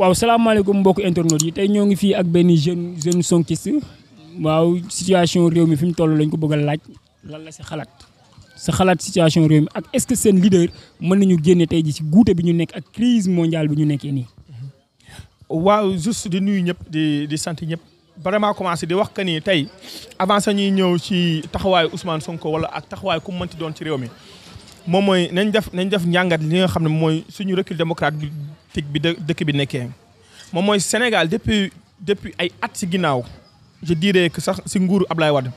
waaw salaamaaleykum mbokk internautes yi tey ñoo ngi fii ak benn jeune sonkiste waaw situation réew mi fi mu toll lañ ko bëgg a laaj lan la sa xalaat situation réew mi ak est-ce que seen leader mën nañu génne tey ji ci guute bi ñu nekk ak crise mondiale bi ñu nekkee nii. waaw juste di nuyu ñëpp di sant ñëpp vraiment commencé di wax que ni tey avant ça ñuy ñëw ci taxawaayu Ousmane Sonko wala ak taxawaayu ku mënti doon ci réew mi moom mooy nañ def njàngat li nga xam ne mooy suñu recul démocratique bi dëkk bi nekkee moom mooy Sénégal depuis ay at ci ginnaaw je dirais que sax ci nguuru Ablaye Wade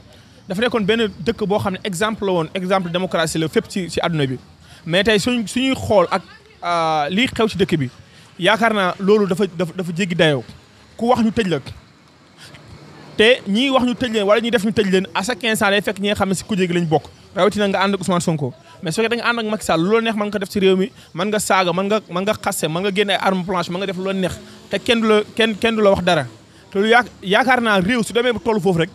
dafa nekkoon benn dëkk boo xam ne exemple la woon exemple démocratie la fépp ci àdduna bi mais tey suñuy xool ak lii xew ci dëkk bi yaakaar naa loolu dafa jéggi dayoo ku wax ñu tëj la te ñii wax ñu tëj leen wala ñuy def ñu tëj leen à chaque instant day fekk ñi nga xam ne ci kujje gi lañ bokk rawatina nga ànd ak Ousmane Sonko mais su fekkee da nga ànd ak Macky Sall loolu neex mën nga ko def ci réew mi mën nga saaga mën nga xasse mën nga génne ay arme blanche mën nga def loolu neex te kenn du la wax dara te lu yaakaar naa réew su demee ba tollu foofu rek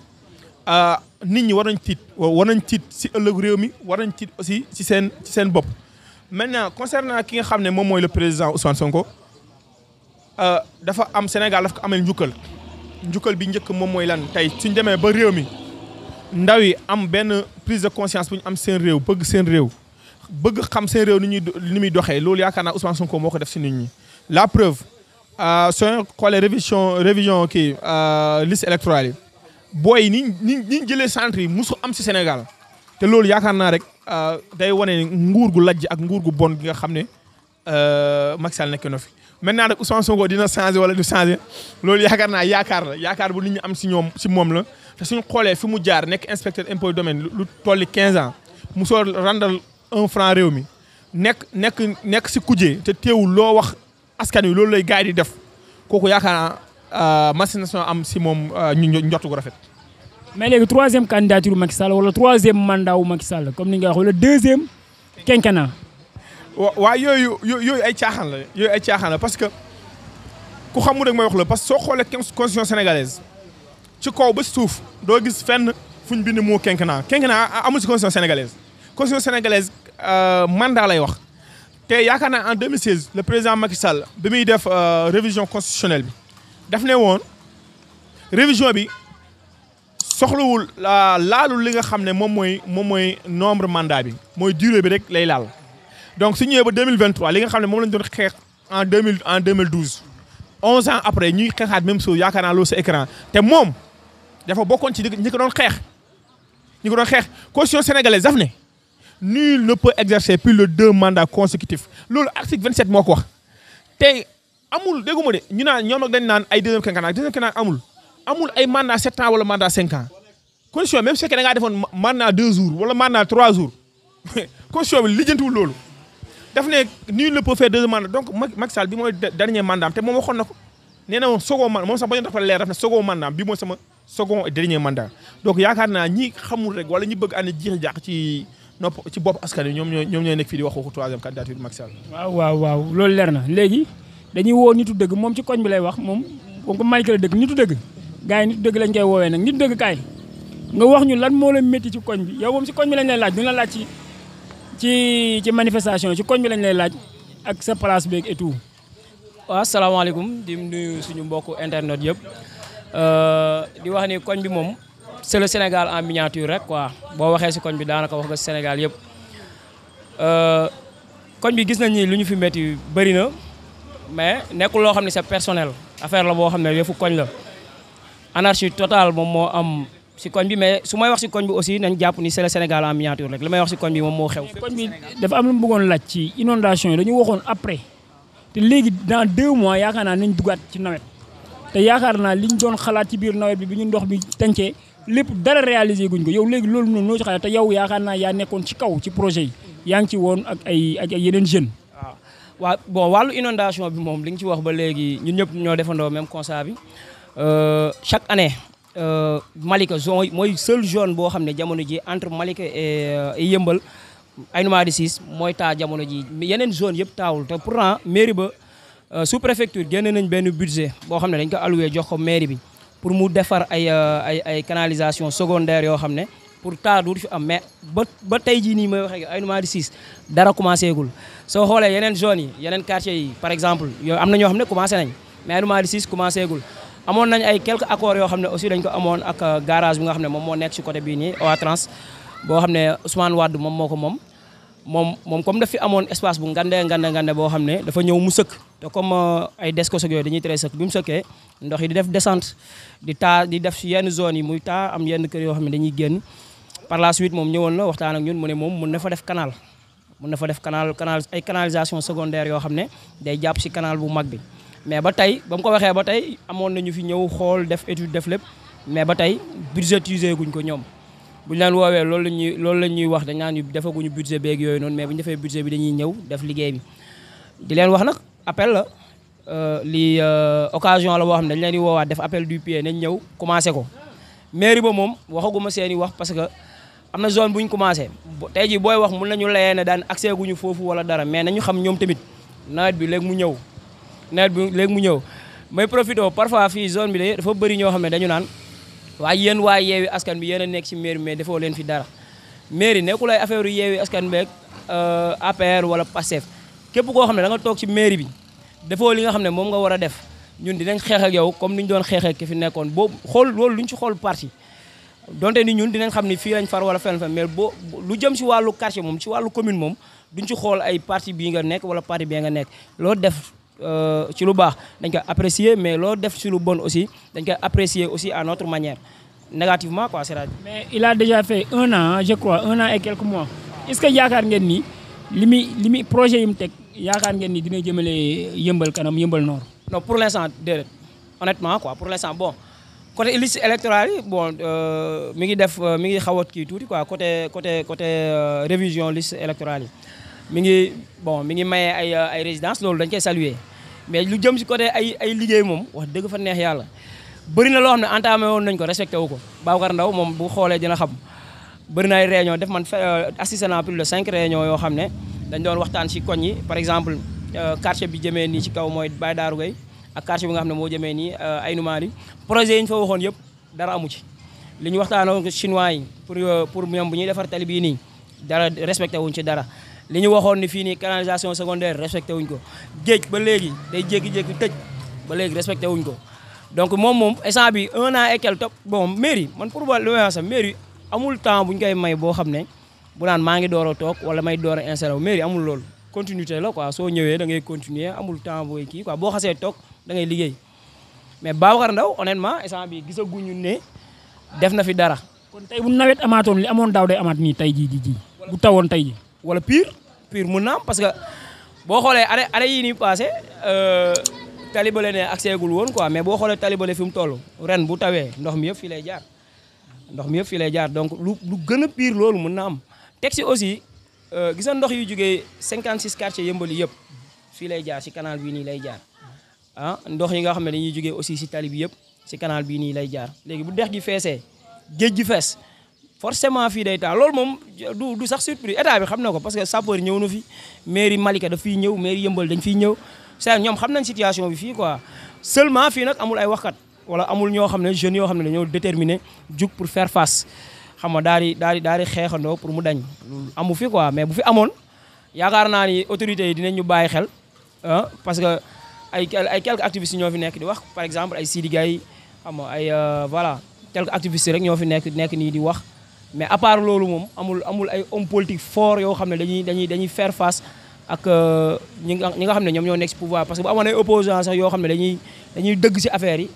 nit ñi war nañ tiit ci ëllëgu réew mi war nañ tiit aussi ci seen bopp. maintenant concernant ki nga xam ne moom mooy le président Ousmane Sonko dafa am Sénégal daf ko amee njukkal bi njëkk moom mooy lan tey suñ demee ba réew mi ndaw yi am benn prise de conscience bu ñu am seen réew bëgg seen réew bëgg xam seen réew ni muy doxee loolu yaakaar naa Ousmane Sonko moo ko def si nit ñi. la preuve soo xoolee révision kii liste électorale yi booy ni jëlee centre yi musu am si Sénégal te loolu yaakaar naa rek day wane nguur gu lajj ak nguur gu bon gi nga xam ne Macky Sall nekk na fi. maintenant nag Ousmane Sonko dina changé wala du changé loolu yaakaar naa yaakaar bu nit ñi am si moom la te suñu xoolee fi mu jaar nekk inspecteur impôt domaine lu tolli 15 ans mu soo randal 1 franc réew mi nekk si kujje te teewul loo wax askan wi loolu lay gars yi di def kooku yaakaar naa machination am si moom ñu njottu gu rafet. mais léegi 3e candidature Macky Sall wala 3e mandat wu Macky Sall comme ni nga wax wala 2e quinquennat. waaw yooyu ay caaxaan la parce que ku xamul rek may wax la parce que soo xoolee constitution sénégalaise ci kaw ba suuf doo gis fenn fu ñu bind moo quinquennat amul ci constitution sénégalaise mandat lay wax. te yaakaar naa en 2016 le président Macky Sall bi muy def révision constitutionnelle bi daf ne woon révision bi soxlawul laalul li nga xam ne moom mooy nombre mandat bi mooy durée bi rek lay laal. donc su ñëwee ba 2023 li nga xam ne moom lañ doon xeex en 2012 11 ans après ñuy xeexaat même chose yaakaar naa loolu sa écran te moom dafa bokkoon ci ñi ko doon xeex constitution sénégalaise daf ne nul ne peut exercer plus de 2 mandats consécutifs loolu article 27 moo ko wax te amul dégguma de ñu naan ñoom ak dañ naan ay deuxième quinquennat amul ay mandat 7 ans wala mandat 5 ans constitution même su fekkee da ngaa defoon mandat 2 jours wala mandat 3 jours constitution bi lijjantiwul loolu daf ne nul ne peut faire 2 mandats donc Macky Sall bi mooy dernier mandat te moom waxoon na ko nee na woon second mandat moom sax ba ñu dafa leer daf ne second mandat bi mooy sama second et dernier mandat donc yaakaar naa ñi xamul rek wala ñi bëgg ànd jiix jàq ci bopp askan wi ñoom ñooy nekk fii di wax waxu 3e candidature Macky Sall. waaw loolu leer na léegi dañuy woo nitu dëgg moom ci koñ bi lay wax moom comme Malika la dëgg nitu dëgg gars yi nitu dëgg lañ koy woowee nag nitu dëgg kaay nga wax ñu lan moo la métti ci koñ bi yow moom ci koñ bi lañ lay laaj du la laaj ci manifestation ci koñ bi lañ lay laaj ak sa place beeg et tout. waaw asalaamaaleykum di nuyu suñu mbokku internet yëpp di wax ni koñ bi moom c'est le Sénégal en miniature rek quoi boo waxee si koñ bi daanaka wax nga si Sénégal yëpp koñ bi gis nañ ni lu ñu fi métti bëri na mais nekkul loo xam ne c'est personnel affaire la boo xam ne yëfu koñ la anarchie totale moom moo am. si koñ bi mais su may wax si koñ bi aussi nañ jàpp ni c'est le Sénégal en miniature rek li may wax si koñ bi moom moo xew. koñ bi dafa am lu mu bëggoon laaj ci inondation yi dañu waxoon après te léegi dans 2 mois yaakaar naa nañ dugaat ci nawet te yaakaar naa liñ doon xalaat ci biir nawet bi ñu ndox bi tàncee lépp dara réalisé guñ ko yow léegi loolu noonu noo ci xalaat te yow yaakaar naa yaa nekkoon ci kaw ci projet yi yaa ngi ci woon ak ay yeneen jeunes. waaw bon wàllu inondation bi moom li nga ci wax ba léegi ñun ñëpp ñoo defandoo même constat bi chaque année. Malika zone mooy seule zone boo xam ne jamono ji entre Malika et Yëmbal Aïnoumady Ciss mooy taa jamono ji yeneen zone yëpp taawul te pourtant mairie ba sous préfecture génne nañ benn budget boo xam ne dañ ko alloué jox ko mairie bi pour mu defar ay canalisation secondaire yoo xam ne pour taa du fi am mais ba tey jii nii may waxee Aïnoumady Ciss dara commencé gul soo xoolee yeneen zones yi yeneen quartiers yi par exemple yow am na ñoo xam ne commencé nañ mais Aïnoumady 6 commencé gul amoon nañ ay quelques accords yoo xam ne aussi dañ ko amoon ak garage bi nga xam ne moom moo nekk si côté bii nii Oatrans boo xam ne Ousmane Wade moom moo ko moom comme daf fi amoon espace bu ngande boo xam ne dafa ñëw mu sëkk te comme ay descos ak yooyu dañuy tere sëkk bi mu sëkkee ndox yi di def descente di def si yenn zones yi muy taa am yenn kër yoo xam ne dañuy génn par la suite moom ñëwoon na waxtaan ak ñun mu ne moom mun na fa def canal ay canalisation secondaire yoo xam ne day jàpp si canal bu mag bi mais ba tey ba mu ko waxee ba tey amoon nañu fi ñëw xool def étude def lépp mais ba tey budgétisé guñ ko ñoom bu ñu leen woowee loolu la ñuy wax dañ naan ñu defaguñu budget beeg yooyu noonu mais bu ñu defee budget bi dañuy ñëw def liggéey bi di leen wax nag appel la lii occasion la boo xam ne dañ leen di woowaat def appel du pied nañ ñëw commencé ko mairie ba moom waxaguma seeni wax parce que am na zone bu ñu commencé tey jii booy wax mun nañu layee ne daan accès guñu foofu wala dara mais nañu xam ñoom tamit nawet bi léegi mu ñëw may profité parfois fii zone bi dafa bëri ñoo xam ne dañu naan waaye yéen waa yeewi askan bi yéen a nekk ci mairie mais defoo leen fi dara mairie nekkul ay affaire yeewi askan beeg APR wala Pastef képp koo xam ne da nga toog ci mairie bi defoo li nga xam ne moom nga war a def ñun dinañ xeex ak yow comme ni ñu doon xeexee ki fi nekkoon boobu xool loolu lu ñu ci xool parti donte ni ñun dinañ xam ni fii lañ far wala fenn mais boo lu jëm ci wàllu quartier moom ci wàllu commune moom duñ ci xool ay parti bii nga nekk wala parti bii nga nekk loo def ci lu baax dañ koy apprécier mais loo def ci lu bon aussi dañ koy apprécier aussi à notre manière négativement quoi c'est-à-dire. mais il a déjà fait 1 an je crois 1 an et quelques mois est-ce que yaakaar ngeen ni li muy projet yi mu teg yaakaar ngeen ni dina jëmale yëmbal kanam yëmbal nord. non pour l'instant déedéet honnêtement quoi pour l'instant bon côté liste électorale yi bon mi ngi xaw a kii tuuti quoi côté révision liste électorale yi mi ngi maye ay résidence loolu dañ koy saluer mais lu jëm si côté ay liggéey moom wax dëgg fa neex yàlla bëri na loo xam ne entamé woon nañ ko respecté wu ko Babacar Ndaw moom bu xoolee dina xam bëri na ay réunion def man assisté naa plus de 5 réunions yoo xam ne dañ doon waxtaan si koñ yi par exemple quartier bi jëmee nii ci kaw mooy Baye Darou Gueye ak quartier bi nga xam ne moo jëmee nii Aïnoumady projet yi ñu fa waxoon yëpp dara amu ci li ñu waxtaanoo chinois yi pour ñoom bu ñuy defar tali bii nii dara respecté wuñ ci dara li ñu waxoon ni fii nii canalisation secondaire respecté wuñ ko géej ba léegi day jékki-jékki tëj ba léegi respecté wuñ ko donc moom instant bi 1 an et quelques top bon mairie man pour lu may wax sax mairie amul temps bu ñu koy may boo xam ne bu naan maa ngi door a toog wala may door a installé wu mairie amul loolu continuité la quoi soo ñëwee da ngay continuer amul temps booy kii quoi boo xasee toog da ngay liggéey mais Babacar Ndaw honnêtement instant bi gisaguñu ne def na fi dara. kon tey bu nawet amaatoon li amoon daaw day amaat nii tey jii bu tawoon tey jii. wala pire mun na am parce que boo xoolee année yii nii passé talibale ne accès gul woon quoi mais boo xoolee talibale fi mu toll ren bu tawee ndox mi yëpp fii lay jaar donc lu gën a pire loolu mun na am teg si aussi gis nga ndox yu jógee 56 quartiers yëmbali yëpp fii lay jaar si canal bii nii lay jaar ndox yi nga xam ne dañuy jógee aussi si tali bi yëpp si canal bii nii lay jaar léegi bu dex gi feesee géej gi fees forcément fii day taa loolu moom du sax surprise état bi xam na ko parce que sapeur ñëw na fi mairie Malika daf fiy ñëw mairie yëmbal dañ fiy ñëw c'est ñoom xam nañ situation bi fii quoi seulement fii nag amul ay waxkat wala amul ñoo xam ne jeunes yoo xam ne dañoo déterminé jug pour faire face xam nga daal di xeexandoo pour mu dañ amu fi quoi mais bu fi amoon yaakaar naa ni autorités yi dinañ ñu bàyyi xel parce que ay quelques activistes ñoo fi nekk di wax par exemple ay Sidi Gaye xam nga ay voilà quelques activistes rek ñoo fi nekk nii di wax mais à part loolu moom amul ay hommes politiques forts yoo xam ne dañuy faire face ak ñi nga xam ne ñoom ñoo nekk ci pouvoir parce que bu amoon ay opposants sax yoo xam ne dañuy dëgg ci affaire yi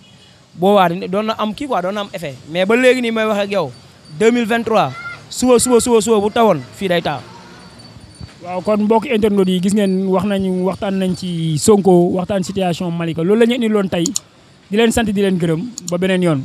boobaa doon na am kii quoi doon na am effet mais ba léegi nii may wax ak yow 2023 suba bu tawoon fii day taa. waaw kon mbokk internautes yi gis ngeen waxtaan nañ ci Sonko waxtaan situation Malika loolu la ñu indi loon tey di leen sant di leen gërëm ba beneen yoon.